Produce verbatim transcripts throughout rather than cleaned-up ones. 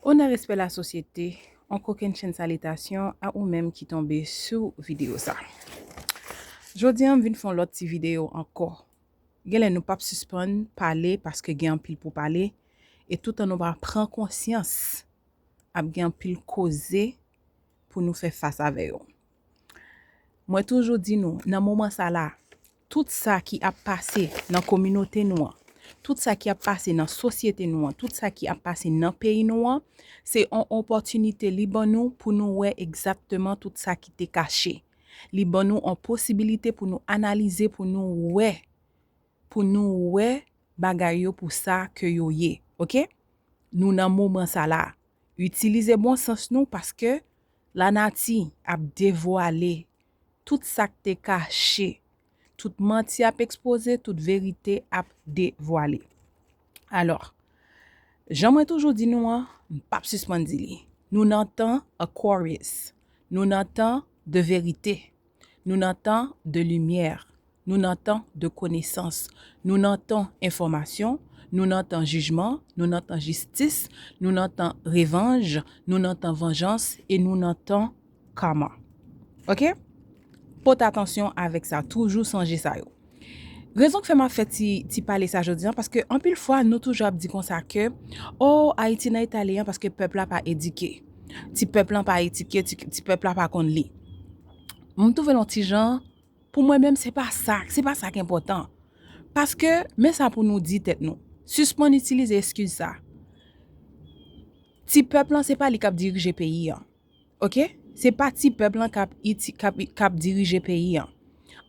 Onè, respè, lasosyete, yon kokennchenn salitasyon a ou menm ki tonbe sou videyo sa. Jodi a, m vin fè yon lòt ti videyo ankò. Genlè nou p ap sispann pale paske gen anpil pou pale, e toutan nou pa pran konsyans, ap gen anpil koze pou nou fè fas avè yo. Mwen toujou di nou, nan moman sa la, tout sa ki ap pase nan kominote nou an, tout sa ki ap pase nan sosyete nou an, tout sa ki ap pase nan peyi nou an, se yon opòtinite li ban nou pou nou wè egzakteman tout sa ki te kache. Li ban nou yon posibilite pou nou analize, pou nou wè, pou nou wè bagay yo pou sa ke yo ye, oke? Nou nan moman sa la. Itilize bon sans nou paske lanati ap devwale tout sa k te kache. Tout manti ap ekspoze, tout verite ap devwale. Alò, jan mwen toujou di nou an, m p ap sispann di li. Nou nan tan Aquarius. Nou nan tan de verite. Nou nan tan de limyè. Nou nan tan de konesans. Nou nan tan enfòmasyon. Nou nan tan jijman. Nou nan tan jistis. Nou nan tan revanj. Nou nan tan vanjans. E nou nan tan kama. Oke? Pote atansyon avèk sa. Toujou sonje sa yo. Rezon k fè m ap fè ti, ti pale sa jodi a, paske anpil fwa nou toujou ap di konsa ke, o, Ayiti nan eta li an paske pèp la pa edike. Ti pèp lan pa edike, ti, ti pèp la pa konn li. M twouve l yon ti jan, pou mwen menm, se pa sa, se pa sa k enpòtan. Paske, men sa pou nou di tèt nou. Sispann itilize eskiz sa. Ti pèp lan, se pa li k ap dirije peyi an. Oke? Se pa ti pèp lan k ap, iti- k ap, k ap dirije peyi an.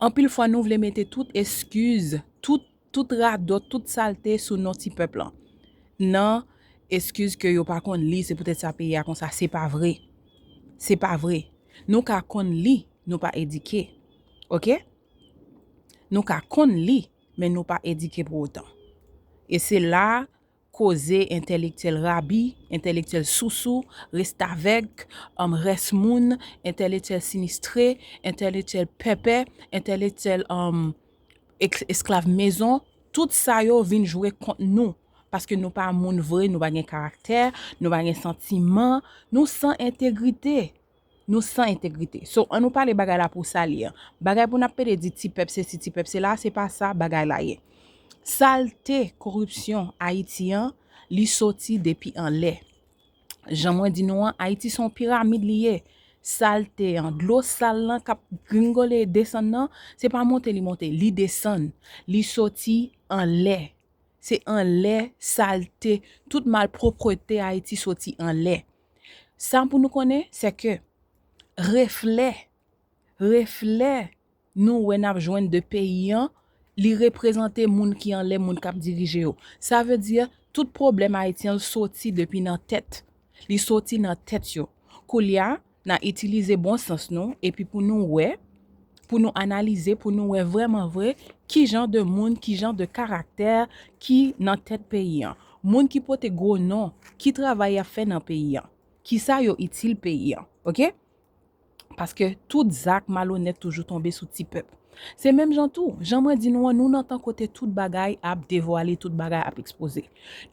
Anpil fwa, nou vle mete tout eskiz, tout, tout radòt, tout salte sou non ti pèp lan. Nan eskiz ke yo pa konn li, se poutèt sa peyi a konsa. Se pa vre. Se pa vre. Nou ka konn li, nou pa edike. Oke? Nou ka konn li, men nou pa edike pou otan. E se la koze entèlektyèl rabi, entèlektyèl sousou, restavèk, um, rès moun, entèlektyèl sinistre, entèlektyèl pèpè, entèlektyèl, um, eks- esklav mezon, tout sa yo vin jwe kont nou. Paske nou pa moun vre, nou pa gen karaktè, nou pa gen santiman, nou san entegrite. Nou san entegrite. So, ann nou pale bagay la pou sa li ye. Bagay pou n ap pede di ti pèp sesi, ti pèp sela, se pa sa bagay la ye. Salte koripsyon Ayiti an, li soti depi anlè. Jan mwen di nou an, Ayiti se yon piramid li ye. Salte an, dlo sal lan k ap gringole desann nan, se pa monte li monte, li desann. Li soti anlè. Se anlè, salte, tout malpwoprete Ayiti soti anlè. Sa pou nou konnen, se ke reflè, reflè nou wè n ap jwenn de peyi an, li reprezante moun ki anlè, moun k ap dirije yo. Sa vle di, tout pwoblèm Ayiti an soti depi nan tèt. Li soti nan tèt yo. Koulye a, n a itilize bon sans nou, epi pou nou wè, pou nou analize, pou nou wè vrèman vre, ki jan de moun, ki jan de karaktè ki nan tèt peyi an. Moun ki pote gwo non, ki travay y ap fè nan peyi an. Kisa yo itil peyi an, oke? Paske tout zak malonèt toujou tonbe sou ti pèp. Se menm jan tou, jan mwen di nou an, nou nan tan kote tout bagay ap devwale, tout bagay ap ekspoze.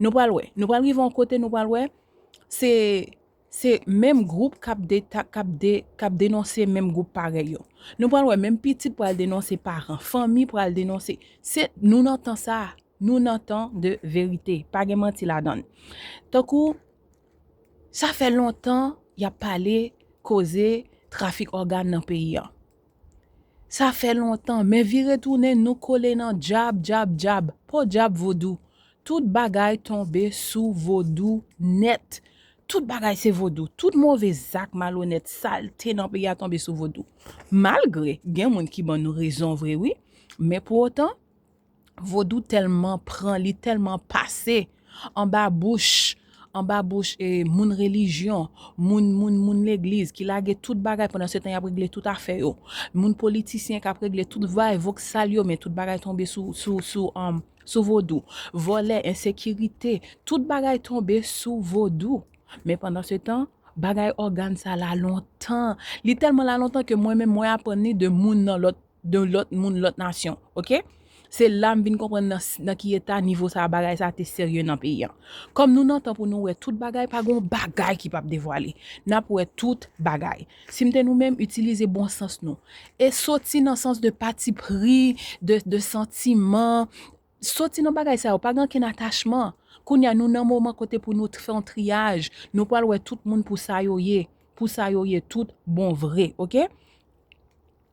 Nou pral wè, nou pral rive yon kote, nou pral wè, se, se menm gwoup k ap de-, ta-, k ap de-, k ap denonse menm gwoup parèy yo. Nou pral wè, menm pitit pral denonse paran, fanmi pral denonse. Se, nou nan tan sa, nou nan tan de verite. Pa gen manti ladan l. Tankou, sa fè lontan y ap pale koze trafik ògàn nan peyi an. Sa fè lontan, men vire tounen nou kole nan djab, djab, djab. Podyab vodou. Tout bagay tonbe sou vodou nèt. Tout bagay se vodou. Tout move zak malonèt, salte nan peyi a tonbe sou vodou. Malgre gen moun ki ban nou rezon vre, wi, men pou otan, vodou tèlman pran, li tèlman pase anba bouch, anba bouch, e, moun relijyon, moun, moun, moun legliz ki lage tout bagay, pandan se tan y ap regle tout afè yo. Moun politisyen k ap regle tout vay vòksal yo, men tout bagay tonbe sou, sou, sou, um, sou vodou. Vòlè, ensekirite, tout bagay tonbe sou vodou. Men pandan se tan, bagay ògàn sa la lontan. Li tèlman la lontan ke mwen menm, mwen aprann li de moun nan lòt, de lòt moun, lòt nasyon, oke? Se la m vin konprann nan, nan ki eta nivo sa bagay sa te serye nan peyi an. Kòm nou nan tan pou nou wè tout bagay, pa gen yon bagay ki p ap devwale. N ap wè tout bagay. Si m te nou menm, itilize bon sans nou. E soti nan sans de patipri, de, de santiman, soti nan bagay sa yo, pa gen ankenn atachman. Kounye a, nou nan moman kote pou nou fè yon triyaj. Nou pral wè tout moun pou sa yo ye. Pou sa yo ye, tout bon vre, oke?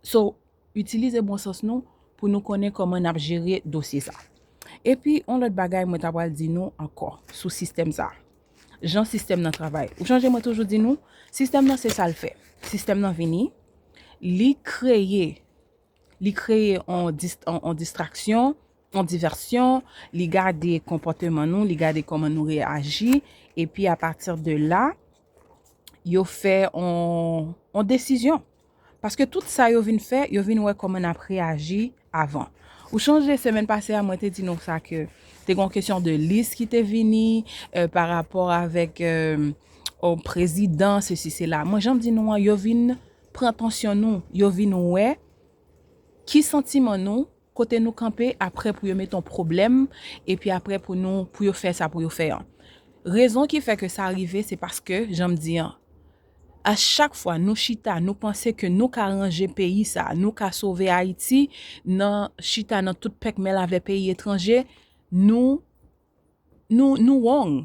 So, itilize bon sans nou pou nou konnen kòman n ap jere dosye sa. Epi, yon lòt bagay mwen ta pral di nou ankò sou sistèm sa. Jan sistèm nan travay. Ou chonje mwen toujou di nou, sistèm nan se sa l fè. Sistèm nan vini, li kreye, li kreye yon dis-, yon, yon distraksyon, yon divèsyon, li gade konpòteman nou, li gade kòman nou reyaji, epi apati de la, yo fè yon, yon desizyon. Paske tout sa yo vin fè, yo vin wè kòman n ap reyaji avan. Ou chonje semèn pase a, mwen te di nou sa ke te gen yon kesyon de lis ki te vini, euh, pa rapò avèk, euh, yon prezidan, sesi, sela. Mwen, jan m di nou an, yo vin pran tansyon nou, yo vin wè ki santiman nou, kote nou kanpe, apre pou yo mete yon pwoblèm, epi apre pou nou, pou yo fè sa pou yo fè an. Rezon ki fè ke sa rive, se paske, jan m di an, a chak fwa nou chita, nou panse ke nou ka ranje peyi sa, nou ka sove Ayiti, nan chita nan tout pèkmèl avè peyi etranje, nou, nou, nou wrong.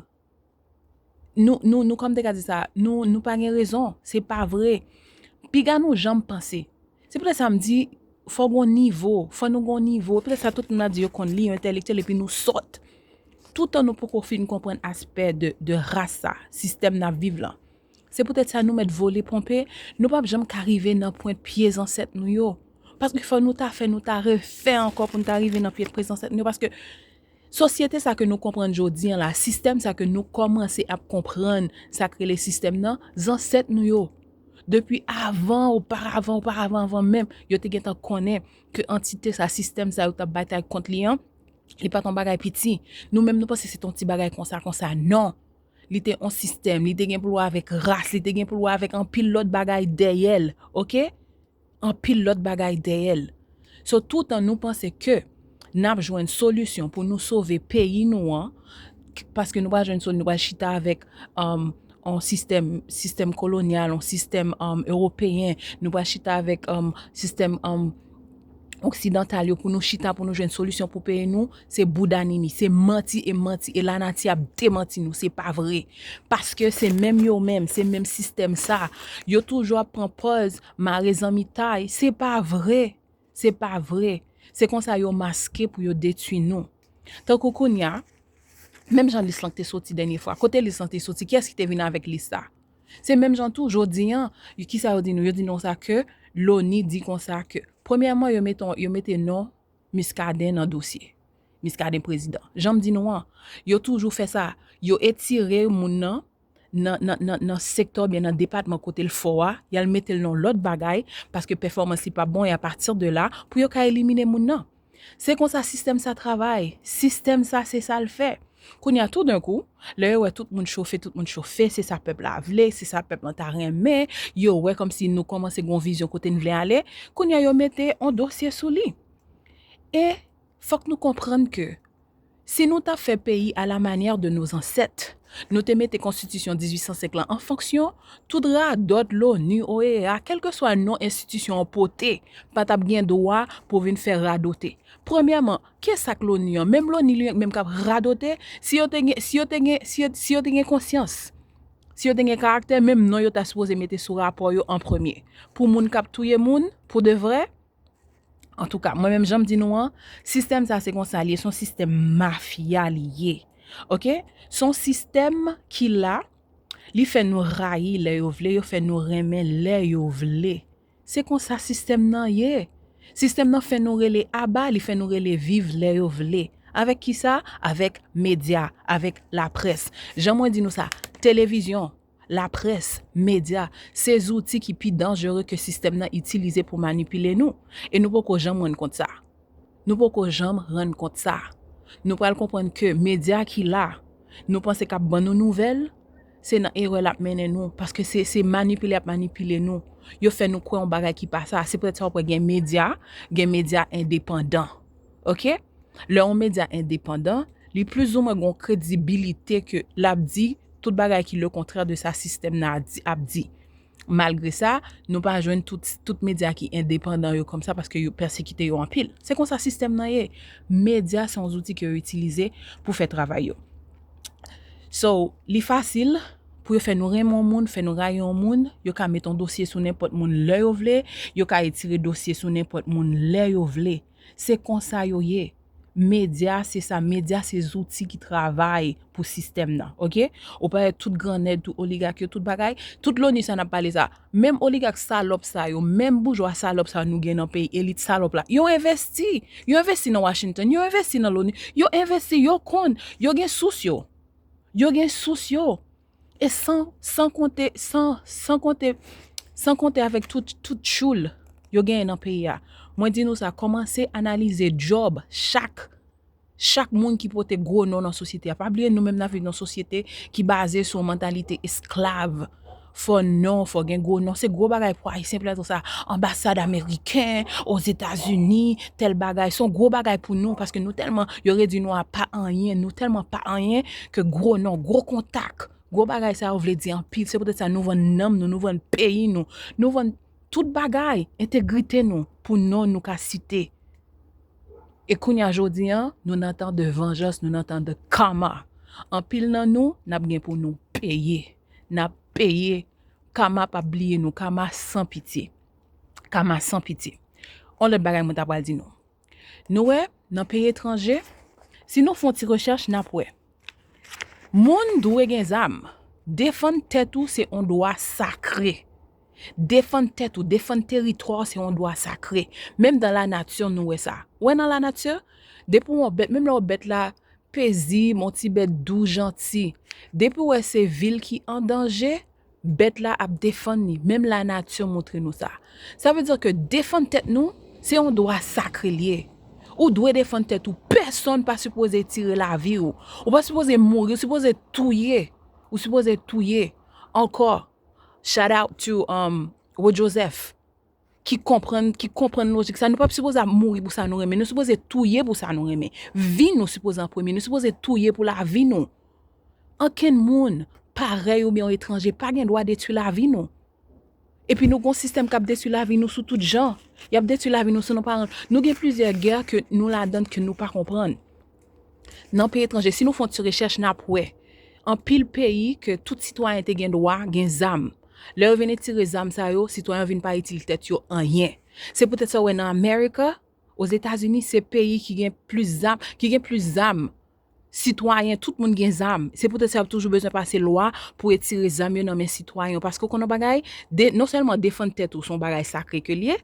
Nou, nou, nou, kòm te ka di sa, nou, nou pa gen rezon. Se pa vre. Piga nou janm panse. Se poutèt sa m di, fò gon nivo, fò nou gon nivo. Poutèt sa tout moun ap di yo konn li, yo entèlektyèl, epi nou sòt. Toutan nou poko fin konprann aspè de, de ras sa, sistèm n ap viv lan. Se poutèt sa nou mèt vole ponpe, nou p ap janm ka rive nan pwent pye zansèt nou yo. Paske fò nou ta fè, nou ta refè ankò pou nou ta rive nan pye, pye zansèt nou yo. Paske sosyete sa ke nou konprann jodi an la, sistèm sa ke nou kòmanse ap konprann, sa k rele sistèm nan, zansèt nou yo, depi avan, oparavan, oparavan, avan menm, yo te gentan konnen ke antite sa, sistèm sa, yo t ap batay kont li an, li pa t yon bagay piti. Nou menm, nou panse se t yon ti bagay konsa, konsa. Non. Li te yon sistèm, li te gen pou l wè avèk ras, li te gen pou l wè avèk anpil lòt bagay dèyè l, oke? Anpil lòt bagay dèyè l. So, toutan nou panse ke n ap jwenn solisyon pou nou sove peyi nou an, k-, paske nou pral jwenn solisyon, nou pral chita avèk, um, yon sistèm, sistèm kolonyal, yon sistèm, um, ewopeyen, nou pral chita avèk, um, sistèm, um, oksidantal yo pou nou chita, pou nou jwenn solisyon pou peyi nou, se bouda nini, se manti e manti, e lanati ap demanti nou, se pa vre. Paske se menm yo menm, se menm sistèm sa. Yo toujou ap pran pòz mare zanmitay, se pa vre, se pa vre. Se konsa yo maske pou yo detwi nou. Tankou kounye a, menm jan lis lan te soti dènye fwa, kote lis lan te soti, kiyès ki te vin avèk lis sa? Se menm jan tou, jodi an, yo, kisa yo di nou? Yo di nou sa ke Loni di konsa ke, premyèman, yo mete, yo mete non Muscadin nan dosye. Muscadin prezidan. Jan m di nou an, yo toujou fè sa. Yo etire moun nan nan, nan, nan, nan sektè oubyen nan depatman kote l fò a, y al mete l nan lòt bagay, paske pèfòmans li p ap bon, e apati de la, pou yo ka elimine moun nan. Se konsa sistèm sa travay. Sistèm sa, se sa l fè. Kounye a, toudenkou, lè yo wè tout moun chofe, tout moun chofe, se sa pèp la vle, se sa pèp lan ta renmen, yo wè kòmsi nou kòmanse gen yon vizyon kote n vle ale, kounye a, yo mete yon dosye sou li. E fòk nou konprann ke si nou ta fè peyi à la manière de nos ancêtres, nou te mete konstitisyon dizuit san senk lan an fonksyon, tout radòt, Loni, O E A, kèlkeswa non enstitisyon an pote, pa t ap gen dwa pou vin fè radote. Premyèman, ke sa k Loni an? Menm Loni li menm k ap radote, si yo te gen, si yo te gen, si yo, si yo te gen konsyans, si yo te gen karaktè, menm non yo ta sipoze mete sou rapò yo an premye. Pou moun k ap touye moun, pou de vrè, antouka, mwen menm jan m di nou an, sistèm sa se konsa li ye, se yon sistèm mafya li ye. Oke? Se yon sistèm ki la, li fè nou rayi lè yo vle, yo fè nou renmen lè yo vle. Se konsa sistèm nan ye. Sistèm nan fè nou rele aba, li fè nou rele viv lè yo vle. Avèk kisa? Avèk medya, avèk laprès. Jan mwen di nou sa, televizyon, laprès, medya, se zouti ki pi danjere ke sistèm nan itilize pou manipile nou. E nou poko janm rann kont sa. Nou poko janm rann kont sa. Nou pral konprann ke medya ki la, nou panse k ap ban nou nouvèl, se nan erè l ap mennen nou, paske se, se manipile y ap manipile nou. Yo fè nou kwè yon bagay ki pa sa. Se poutèt sa w ap wè gen medya, gen medya endepandan. Ok? Lè yon medya endepandan, li plizoumwen gen yon kredibilite ke l ap di tout bagay ki le kontrè de sa sistèm nan ap di. Malgre sa, nou pa jwenn tout, tout medya ki endepandan yo konsa paske yo pèsekite yo anpil. Se konsa sistèm nan ye. Medya se yon zouti ke yo itilize pou fè travay yo. So, li fasil pou yo fè nou renmen yon moun, fè nou rayi yon moun, yo ka met yon dosye sou nenpòt moun lè yo vle, yo ka retire dosye sou nenpòt moun lè yo vle. Se konsa yo ye. Medya se sa, medya se zouti ki travay pou sistèm nan, ok? Ou pa wè tout grannèg, tout oligak yo, tout bagay, tout loni sa n ap pale sa. Menm oligak salòp sa yo, menm boujwa salòp sa nou gen nan peyi, elit salòp la, yo envesti. Yo envesti nan Washington, yo envesti nan loni, yo envesti, yo konn, yo gen sous yo. Yo gen sous yo. E san, san konte, san, san konte, san konte avèk tout, tout tchoul yo genyen nan peyi a. Mwen di nou sa, kòmanse analize djòb chak, chak moun ki pote gwo non nan sosyete a. Pa bliye nou menm n ap viv nan sosyete ki baze sou yon mantalite esklav. Fò non, fò gen gwo non. Se gwo bagay pou Ayisyen, plèto sa. Anbasad ameriken, Ozetazini, tèl bagay. Se yon gwo bagay pou nou, paske nou tèlman, yo redui nou a pa anyen, nou tèlman pa anyen ke gwo non, gwo kontak, gwo bagay sa yo vle di anpil. Se poutèt sa nou vann nanm nou, nou vann peyi nou, nou vann tout bagay, entegrite nou, pou non nou ka site. E kounye a jodi a, nou nan tan de vanjans, nou nan tan de kama. Anpil nan nou, n ap gen pou nou peye. N ap peye. Kama p ap bliye nou, kama san pitye. Kama san pitye. On lòt bagay mwen ta pral di nou. Nou wè, nan peyi etranje, si nou fè yon ti rechèch, n ap wè. Moun dwe gen zam. Defann tèt ou se yon dwa sakre. Defann tèt ou, defann teritwa w se yon dwa sakre. Menm dan lanati, nou wè sa. Ou wè nan lanati, depi w wè yon bèt, menm lè yon bèt la pezib, yon ti bèt dou, janti, depi w wè se vi l ki an danje, bèt la ap defann li. Menm lanati montre nou sa. Sa vle di ke defann tèt nou, se yon dwa sakre l ye. Ou dwe defann tèt ou. Pèsonn pa sipoze tire lavi w. Ou pa sipoze mouri, ou sipoze touye. Ou sipoze touye. Ankò, shout out to, um, Rod Joseph, ki konprann, ki konprann lojik sa. Nou p ap sipoze ap mouri pou sa nou renmen. Nou sipoze touye pou sa nou renmen. Vi nou sipoze an premye. Nou sipoze touye pou lavi nou. Ankenn moun, parèy oubyen yon etranje, pa gen dwa detwi lavi nou. Epi nou gen yon sistèm k ap detwi lavi nou sou tout jan. Y ap detwi lavi nou sou nou paran. Nou gen plizyè gè ke nou ladan ke nou pa konprann. Nan peyi etranje, si nou fè yon ti rechèch, n ap wè. Anpil peyi ke tout sitwayen te gen dwa gen zam. Lè yo vin retire zam sa yo, sitwayen yo vin pa itil tèt yo anyen. Se poutèt sa w wè nan America, Ozetazini, se peyi ki gen plis zam, ki gen plis zam. Sitwayen, tout moun gen zam. Se poutèt sa y ap toujou bezwen pase lwa pou retire zam yo nan men sitwayen yo. Paske w konn yon bagay, de, non sèlman defann tèt ou se yon bagay sakre ke l ye,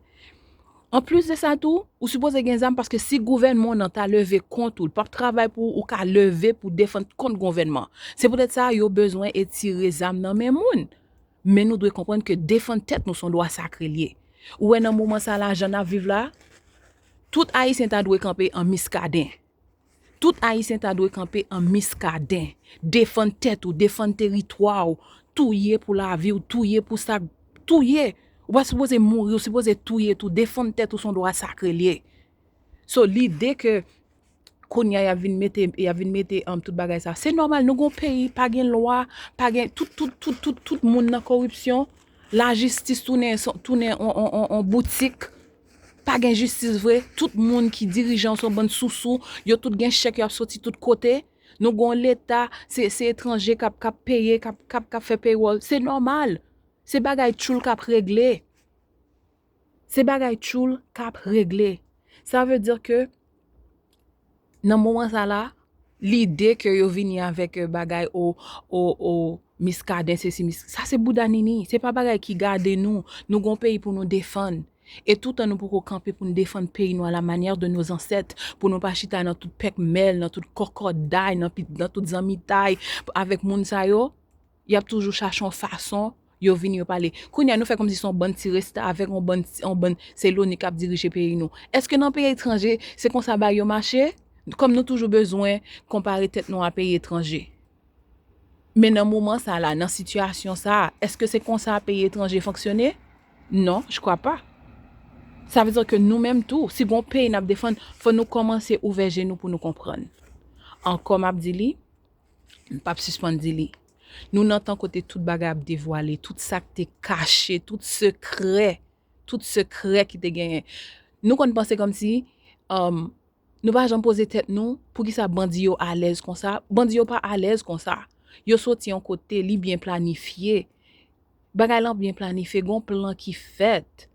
anplis de sa tou, ou sipoze gen zam paske si gouvènman w nan ta leve kont ou, l p ap travay pou ou, ou ka leve pou defann kont gouvènman. Se poutèt sa yo bezwen etire zam nan men moun. Men nou dwe konprann ke defann tèt nou se yon dwa sakre l ye. Ou wè nan moman sa la, jan n ap viv la, tout Ayisyen ta dwe kanpe an Miskaden. Tout Ayisyen ta dwe kanpe an Miskaden. Defann tèt ou, defann teritwa w, touye pou lavi w, touye pou sa, touye. Ou pa sipoze mouri, ou sipoze touye tou. Defann tèt ou se yon dwa sakre l ye. So, lide ke kounye a y ap vin mete, y ap vin mete, um, tout bagay sa. Se nòmal, nou gon peyi, pa gen lwa, pa gen, tout, tout, tout, tout, tout moun nan koripsyon. Lajistis tounen, tounen on, on, on, on boutik. Pa gen jistis vre. Tout moun ki dirijan se yon bann sousou. Yo tout gen chèk, y ap soti tout kote. Nou gon leta, se, se etranje k ap, k ap peye, k ap, k ap, k ap fè paywòl. Se nòmal. Se bagay tchoul k ap regle. Se bagay tchoul k ap regle. Sa vle di ke nan moman sa la, lide ke yo vini avèk, eh, bagay o, o, o, Miskaden, sesi, mis-, sa se bouda nini. Se pa bagay ki gade nou. Nou gon peyi pou nou defann. E toutan nou poko kanpe pou nou defann peyi nou à la manière de nos ancêtres, pou nou pa chita nan tout pèkmèl, nan tout kòkòday, nan pi-, nan tout zanmitay avèk moun sa yo, y ap toujou chache yon fason, yo vini, yo pale. Kounye a, nou fè kòmsi se yon bann ti restavèk, yon bann, yon bann, se loni k ap dirije peyi nou. Èske nan peyi etranje, se konsa bagay yo mache? Kòm nou toujou bezwen konpare tèt nou a peyi etranje. Men nan moman sa la, nan sitiyasyon sa a, èske se konsa peyi etranje fonksyone? Non, je crois pas. Sa vle di ke nou menm tou, si gon peyi n ap defann, fò nou kòmanse ouvè je nou pou nou konprann. Ankò m ap di li, m p ap sispann di li. Nou nan tan kote tout bagay ap devwale, tout sa k te kache, tout sekrè, tout sekrè ki te genyen. Nou konn panse kòmsi, um, nou pa janm poze tèt nou, poukisa bandi yo alèz konsa? Bandi yo pa alèz konsa. Yo soti yon kote, li byen planifye. Bagay lan byen planifye, gon plan ki fèt.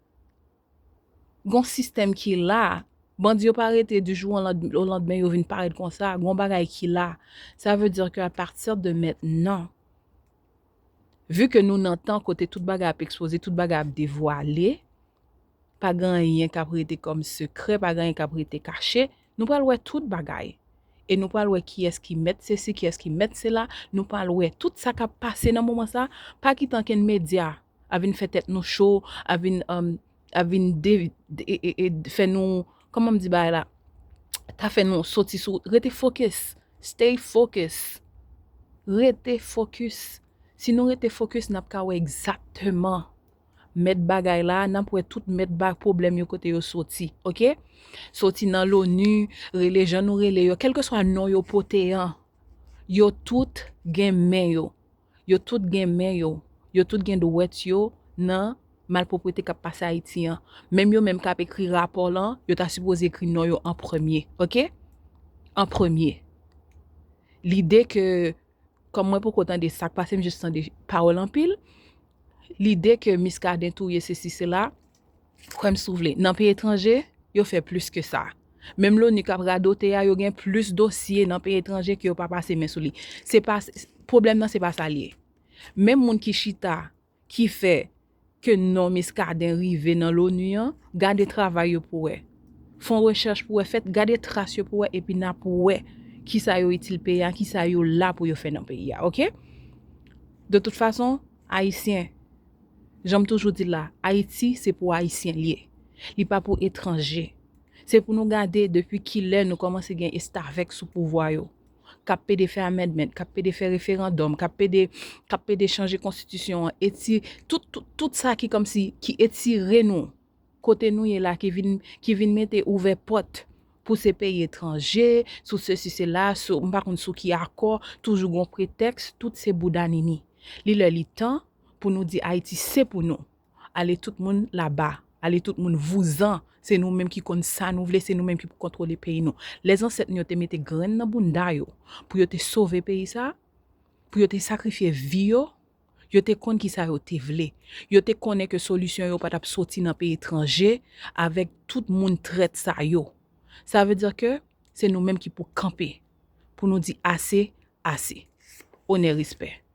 Gon sistèm ki la. Bandi yo pa rete du jour au lend-, au lendemain, yo vin parèt konsa. Gon bagay ki la. Sa vle di ke à partir de maintenant, vu ke nou nan tan kote tout bagay ap ekspoze, tout bagay ap devwale, pa gen anyen k ap rete kòm sekrè, pa gen anyen k ap rete kache, nou pral wè tout bagay. E nou pral wè kiyès ki mèt sesi, kiyès ki mèt sela, nou pral wè tout sa k ap pase nan moman sa, pa kite ankenn medya a vin fè tèt nou cho, a vin, um, a vin de, de- e, e, e fè nou, kòman m di bagay la, ta fè nou soti sou, rete focus, stay focus, rete focus. Si nou rete focus, n ap ka wè egzakteman mèt bagay la, n ap wè tout mèt ba pwoblèm yo kote yo soti, oke? Soti nan l'ONU, rele jan nou rele yo, kèlkeswa non yo pote an, yo tout gen men yo. Yo tout gen men yo. Yo tout gen dwèt yo nan malpwoprete k ap pase Ayiti an. Menm yo menm k ap ekri rapò lan, yo ta sipoze ekri non yo an premye, oke? An premye. Lide ke, kòm mwen poko tande sa k pase, m jis tande pawòl anpil. Lide ke Muscadin touye sesi sela, kwè m si w vle. Nan peyi etranje, yo fè plis ke sa. Menm l'ONU k ap radote a, yo gen plis dosye nan peyi etranje ke yo pa pase men sou li. Se pa, pwoblèm nan se pa sa l ye. Menm moun ki chita, ki fè ke non Muscadin rive nan l'ONU an, gade travay yo pou wè. Fè yon rechèch pou wè, fèt, gade tras yo pou wè, epi n ap wè kisa yo itil peyi a, kisa yo la pou yo fè nan peyi a, oke? De tout fason, Ayisyen, jan m toujou di l la, Ayiti se pou Ayisyen l ye. Li pa pou etranje. Se pou nou gade depi kilè nou kòmanse gen estavèk sou pouvwa yo, k ap pede fè amendment, k ap pede fè referandòm, k ap pede, k ap pede chanje konstitisyon an, eti-, tout, tout, tout sa ki kòmsi, ki etire nou kote nou ye la, ki vin, ki vin mete ouvè pòt pou se peyi etranje, sou sesi, sela, sou, m pa konn sou ki akò, toujou gon pretèks, tout se bouda nini. Li lè li tan pou nou di Ayiti se pou nou. Ale tout moun laba, ale tout moun vouzan, se nou menm ki konn sa nou vle, se nou menm ki pou kontwole peyi nou. Lè zansèt nou yo te mete grenn nan bounda yo pou yo te sove peyi sa, pou yo te sakrifye vi yo, yo te konn kisa yo te vle. Yo te konnen ke solisyon yo pa t ap soti nan peyi etranje avèk tout moun trèt sa yo. Sa vle di ke se nou menm ki pou kanpe, pou nou di ase, ase. Onè, respè.